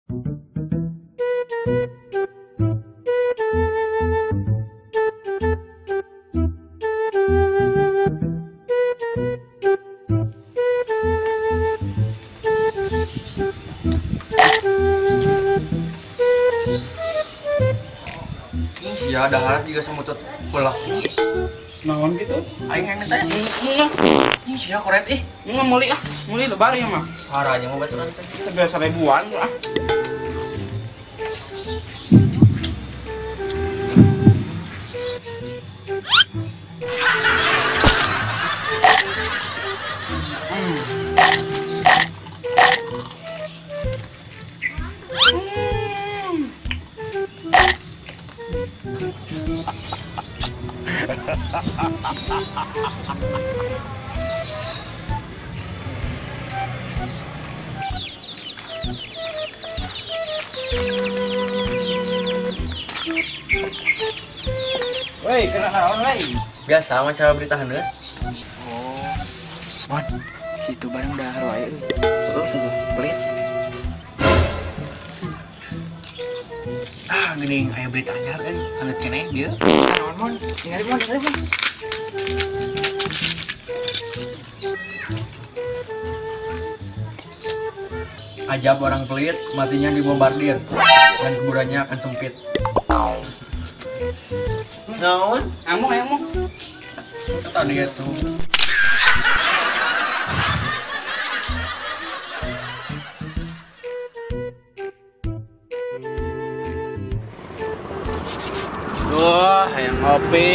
Ya dahar juga samutut pulak. Naon gitu? Aing yang minta. Ih, sia koret ih. Ini meuli ah, meuli lebar ya mah. Haranya mau baturan teh. Biasa ribuan ah. Woi, kena naon woi? Biasa maca berita haneut. Oh. Mon, situ bareng dahar wae euy. Heeh, pelit. Ah, geuning aya berita anyar euy, haneut keneh dieu. Naon, Mon? Ningali Mon, ningali Mon. Ajab orang pelit, matinya dibombardir dan kuburannya akan sempit. Naon? Amung, amung. Tadi itu. Duh, hayang ngopi,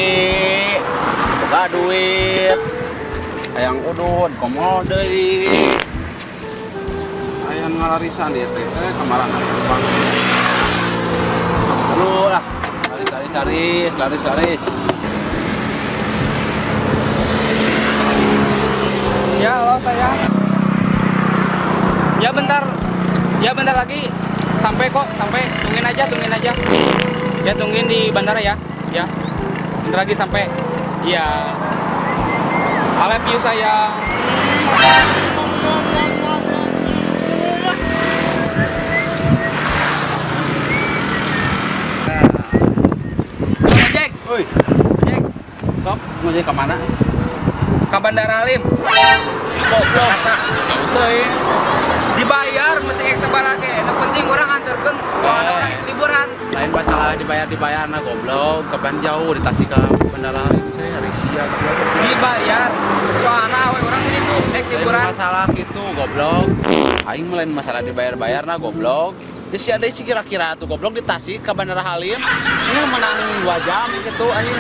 buka duit, hayang udud, komo deui. Hayang ngalarisan dieu teh, kamaran bang. Dulu lah. Laris, laris, laris. Ya, halo sayang. Ya bentar lagi sampai kok, sampai. Tungguin aja, tungguin aja. Ya tungguin di bandara ya. Ya. Bentar lagi sampai. Iya. I love you sayang. Oi, Jack. Sok, mau ke mana? Ke Bandara Halim. Goblok. Teuing. Dibayar mesti ek sabaraha ge. Nu penting urang anterkeun soalna urang liburan. Lain masalah dibayar na goblok, kapan jauh di Tasik ke Bandara Halim teh risia goblok. Dibayar. Soalna awe urang itu ek liburan. Lain masalah kitu goblok. Aing mah lain masalah dibayar-bayar na goblok. Ya si ada sih kira-kira tuh goblok di Tasik ke Bandara Halim. Ini menang 2 jam gitu anjing.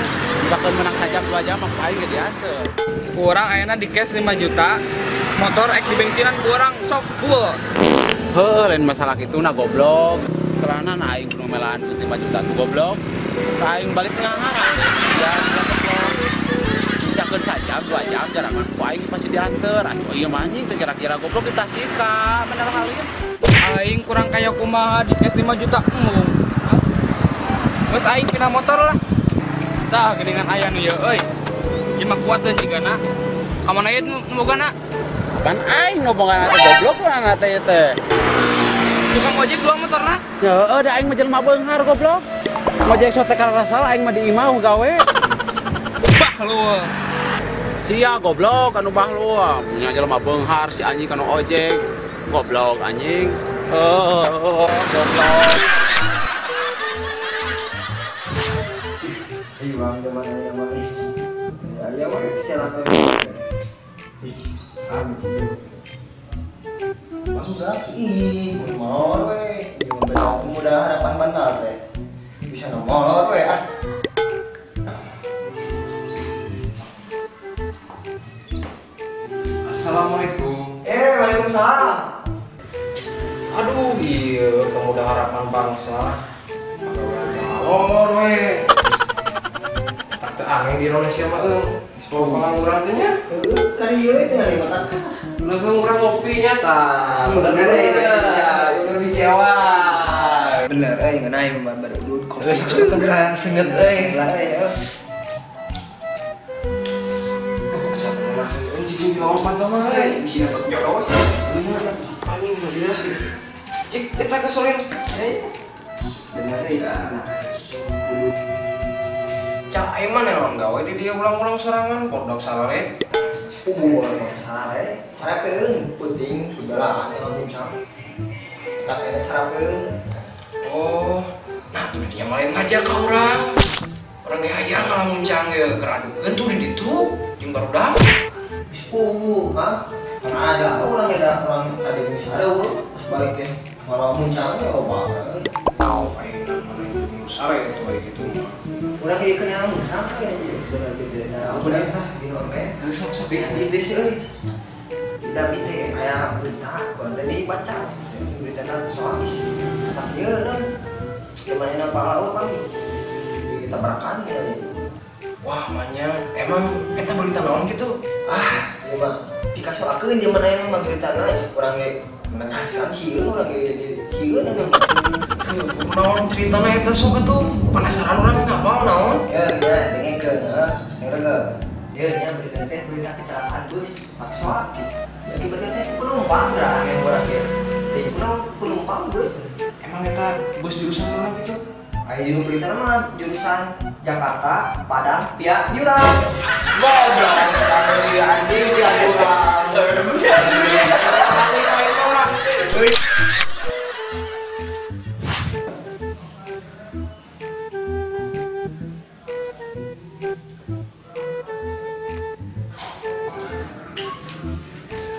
Bahkan menang sajam 2 jam apa aing ge dianteur. Kurang ayeuna di cash 5 juta. Motor ek di bensinan kurang sok full. Heuh, lain masalah kitu na goblok. Karena na aing kudu melaan duit 5 juta tuh goblok. Aing balik ngaharan ya goblok. Misalkan sajam 2 jam jarak mah ku aing pasti dianteur. Atuh ieu mah anjing teh kira-kira goblok di Tasik ka Bandara Halim. Aing kurang kaya kumaha di cash 5 juta embung. Geus aing pindah motor lah. Tah geuningan aya nu ieu euy. Ieu mah kuateun jigana. Ka mana ieu nu bogana? Pan aing nu bogana teh goblok urang teh ieu teh. Tukang ojek dua motorna? Heeh, da aing mah jelema beunghar goblok. Ngojek sote karasal aing mah di imah gawe. Bah lu. Sia goblok anu bah lu. Nya jelema beunghar si anjing kanu ojek. Goblok anjing. Oh, goblok. Ih, bang, zaman aya mah. Ya, mah celaka. Ih, amit sih. Bang, ih, molor we. Pemuda harapan bantal teh. Bisa molor we ah. Assalamualaikum. Waalaikumsalam. Aduh, iya, pemuda harapan bangsa. Molor we. Tak angin di Indonesia mah euy. Sepuluh pengangguran teh nya. Heueuh, kari ieu teh lima tak. Langsung urang ngopinya tah. Bener euy, udah dicewa. Bener euy, ngeunah ieu mah baru udud kopi. Geus teu senget euy. Lah euy. Asa mah euy cicing di lawang pantau mah euy. Bisa dapat jodos. Bener, paling mah dia. Cik eta gasolin. Bener ya. Cak aing mah naon gawe di dia ulang-ulang sorangan produk salare. Puguh orang salare, carapeun penting bebelaan yang muncang. Tak ada carapeun. Oh, nah tuh dia malah ngajak ka urang. Urang ge hayang ngalamuncang ge keradukeun tuh di ditu jeung barudak. Geus puguh, ha? Karena ada urang ge da urang tadi geus ada pas balik teh malah muncang ge loba. Oh, aing mana itu sare itu kayak gitu mah. Urang ge keun muncang ge bener gitu. Nah, bener tah di normen. Geus sok sok itu sih euy. Tidak bite aya berita konten dibaca. Beritana soal tak ieu non. Gimana pak laut bang? Kita tabrakan ya. Wah, manya emang eta berita naon gitu? Ah, ieu mah pikasoakeun di mana emang beritana urang ge menengaskan sieun urang ge jadi sieun anu. Naon ceritana eta sok atuh? Penasaran urang ngapal naon? Ya, ya, dengekeun heuh. Sareng ieu nya berita teh berita kecelakaan bus tak soak gitu. Akibatnya teh penumpang gerak yang urang ge. Teh penumpang bus. Emang eta bus jurusan mana gitu? Ayo juru berita mah jurusan Jakarta, Padang, via Jurang. Goblok sekali anjing via Jurang.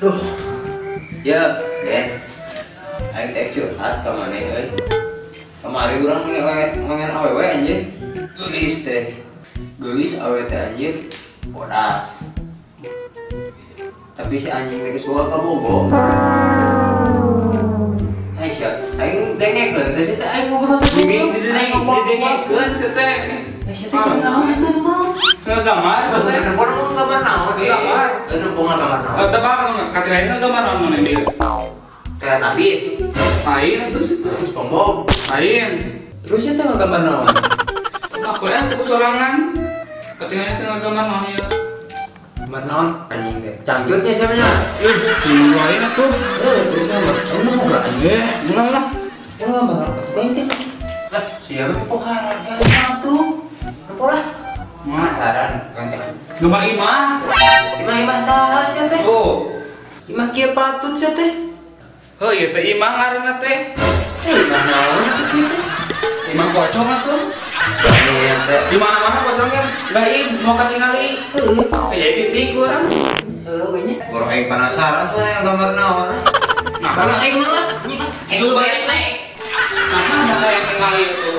Duh. Ya, Den. Aing teh curhat ka maneh euy. Kemari urang ngewe awewe anjir. Geulis teh. Geulis awewe teh anjir. Bodas. Tapi si anjing teh geus boga kabogo. Ai sia, aing dengekeun teh si teh aing boga kabogo. Didengekeun si teh. Ai sia teh naon eta mah? Ngegambar si teh. Ngegambar gambar naon? Ngegambar. Eta gambar naon? Tebak katirana gambar naon maneh dieu? Kayak habis. Lain itu sih terus SpongeBob. Lain. Terus itu ngegambar naon? Tebak we atuh sorangan. Ketinggalan teh ngegambar naon ieu? Gambar naon anjing teh? Cangcutnya siapanya? Ih, lain atuh. Terus gambar. Aing mau gerak anjing. Mulai lah. Gambar atuh teh. Lah, siapa pohara jangan atuh. Nempo lah. Penasaran rancak. Gambar imah. Imah saha sia teh? Tuh. Imah kieu patut sia teh. Heuh, ieu teh imah ngaranna teh. Imah naon kitu teh? Imah pocong atuh. Di mana-mana pocongnya. Baik, mau katingali. Heuh, aya titik urang. Heuh, we nya. Boro aing penasaran soalnya gambar naon. Nah, kalau aing mah lah, aing lu bayar teh. Nah, mau kayak tingali itu.